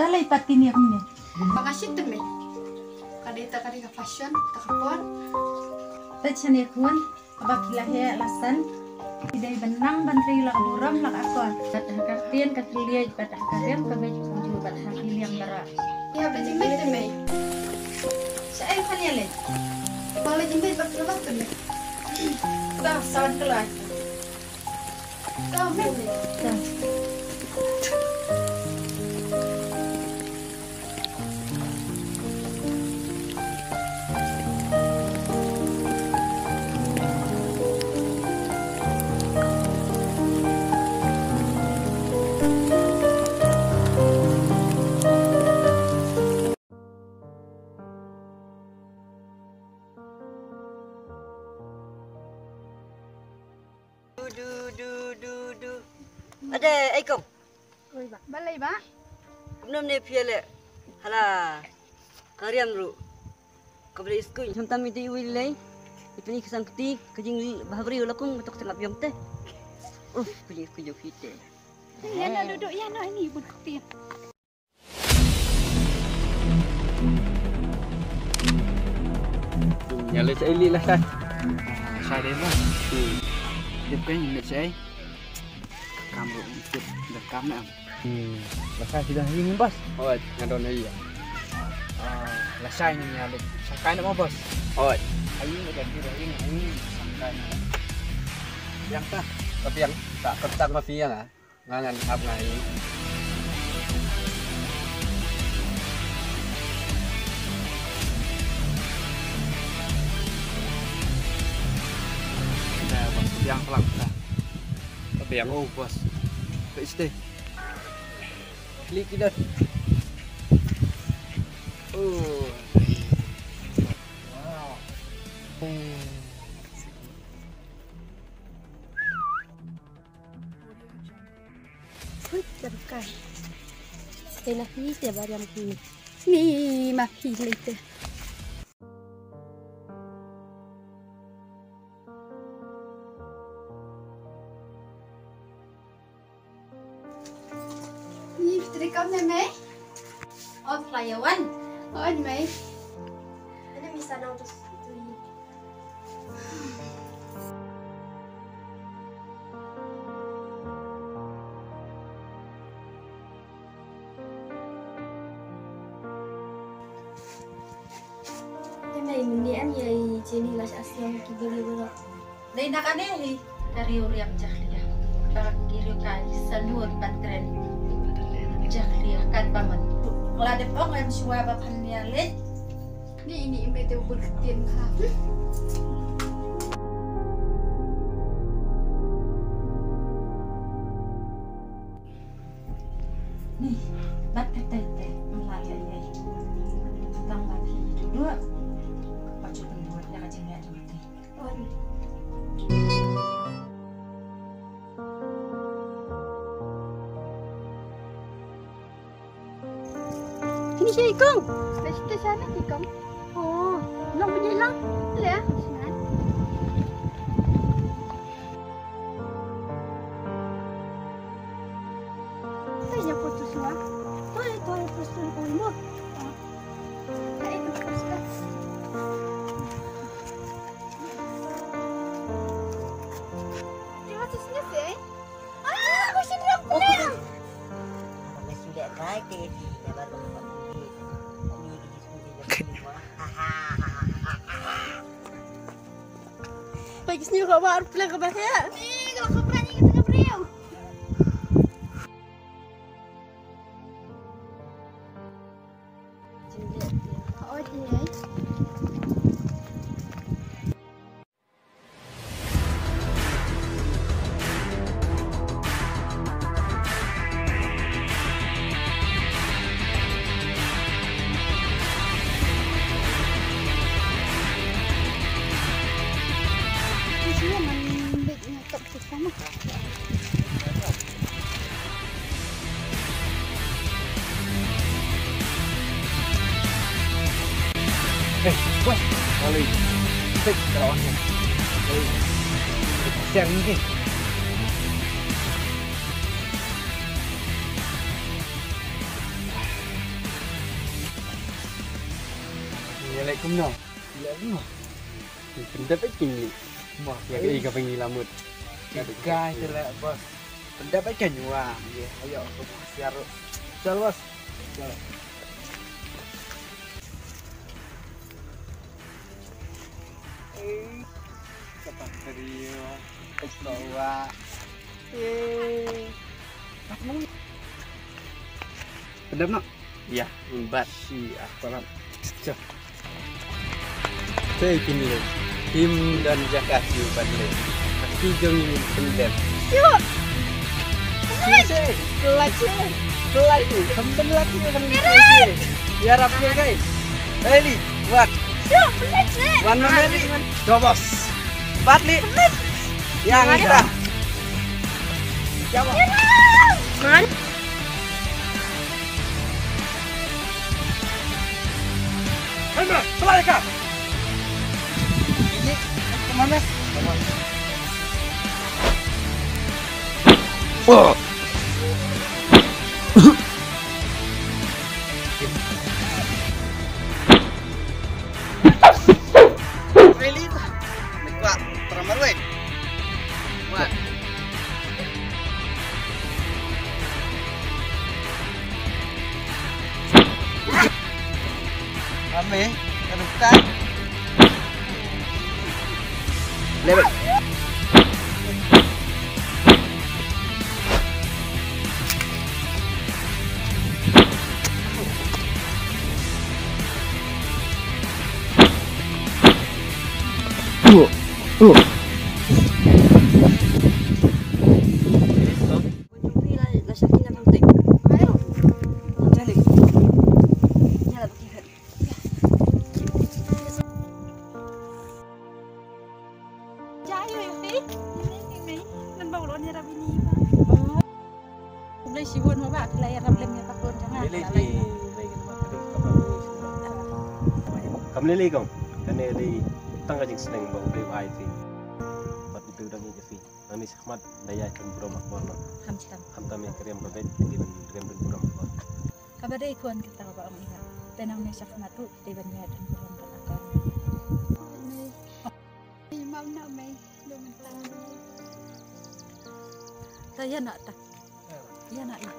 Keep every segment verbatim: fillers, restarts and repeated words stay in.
Balei pat kine kumne? Ba ka shit te mei. Ka dei ta ka dei ka fashion, ta ka por. Ta shane khun, ba ki la heh la san. Ki dei ban nang ban trei la ka burom la ka akor. Bad ha ka ktien ka thylliej, bad ha ka riam ka beit kumjuh, bad ha ki liang baroh. Ïa ba jingmei te mei. Shaei phan ïa leit. Ba la jingmei ba ka la ba te mei. Ba sawan ka la. Du, du, du, du, du. Ade, ei kong. Oi ba. Balei ba? Kumno ne phi ïaleh? Hala. Ka riam ruh. Ka balei skul. Khamtam ite iwei lei. Ipini ka sangkti, ka jingbhabriew la kung, batok tengap yong te. Uf, ka jingskul jong phi te. Ïa na duduk, ïa na ini bun kti. Ïa leit shaei lei lashai. Lashai dei boss. Hmm. Tip kan leit shaei. Kam ruh tip da kam ne am. Hmm. Lashai sida hi boss. Oi, nga don hi. Ah, lashai ni ïa leit. Shakai ne boss. Oi. Ai ni kan di ai ni ai ni shakai ne. Biang ta. Ka biang ta, ka tang ma biang ah. Nga ngan ap ngai. Dah, bos, biang pelang dah. Biang. Oh, bos. Ke iste. Klik kita. Oh. Wow. Hui, jam kai. Te na hi te ba jam kai. Ni ma hi le te. Ni putri kam ne mei? Of layawan. On mei. Ane misa na utus tu. Te mei, mynne em ïa i Jenny la sha siang ki beli bela. Dei na kane hi ka riew riam jakhlia. Ka ki riew ka i sanur ban kren jakhlia kan paman. La dep ong em shuwa ba phan ïa leit. Ni ini imbe te u bun ktien ha. Ni, bat ka tai tai, mla ya ya. Tang bat hi duduk. Pacu pun buat ya ka jingya jong tai. Kini siya ikong. Basta sana ikong. Oh, long punya lang. Leh, sana. Kayaknya putus lah. Tuh, tuh, putus tuh, tuh, tuh. Kayak itu putus lah. Dia masih senyum sih. Ah, aku sendiri aku pulang. Pagi sini kau baru pulang ke bahaya. Ni kalau kau berani kita ke beliau. Oh, dia. Eh, weh, balik. Tik, kalau ni. Balik. Share ni. Kumno? Ïa kumno? Pyndep ïa kine. Mo, ïa kaei kaba ngi la mut. Ka dei ka ïa la, boss. Pyndep ïa kine wa. Ïa, ayo, ka siar. Chal, boss. Chal. Eh, kata kari wa. Kata wa. Eh. Pyndep noh. Ïa, un bat. Shi, ah, palat. Cha. Te kine. Kim don jaka shu bat leh. Ki jong ngi pyndep. Ïa. Pelait. Pelait. Pelait. Kam pelait. Ïarap ïa kai. Eli, wat. Wan ma Eli. Dobos. Bat leh. Ïa ngi ta. Ïa. Man. Hemra, pelai ka. Ini, kemana? Oh. Really? Nagwa, para marwei. Wan. Ame, ka dukta. Level. Khublei shibun mo ba phi la ïarap lem ïa ka khun jong nga. Lei lei phi, lei lei. Kam lei lei kong. Kane dei tang ka jingsneng ba U Blei u ai phi. Bad U Blei u dang ïeit ïa phi. Nangne shakhmat da ïaid don burom akor noh. Khamtam. Khamtam ïa ka riam ka beit, dei ban riam don burom akor. Kaba dei khun kata ba ong ïa. Te nangne shakhmat ruh dei ban ïaid don burom don akor. Ei, mam na mei, dum tang. Ta ïa na ta. Ïa na ïa.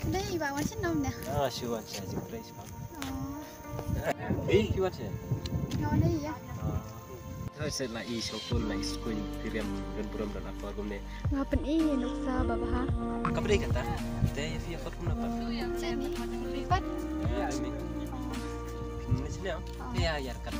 Dei ba wan sien nom ne. Ah, shu wan sha jingtrei sha. Oh. Ei, ki wan sha. Nga wan dei ïa. Hoi set la i sokol la i skul ki riam don burom don akor kumne. Nga pyni nuksa baba ha. Kaba dei kata. Te ïa phi ïa kot kumno pat. Sini. Pat. Ïa, ïa, ïa. Ni sini am. Ïa, ïa, kat.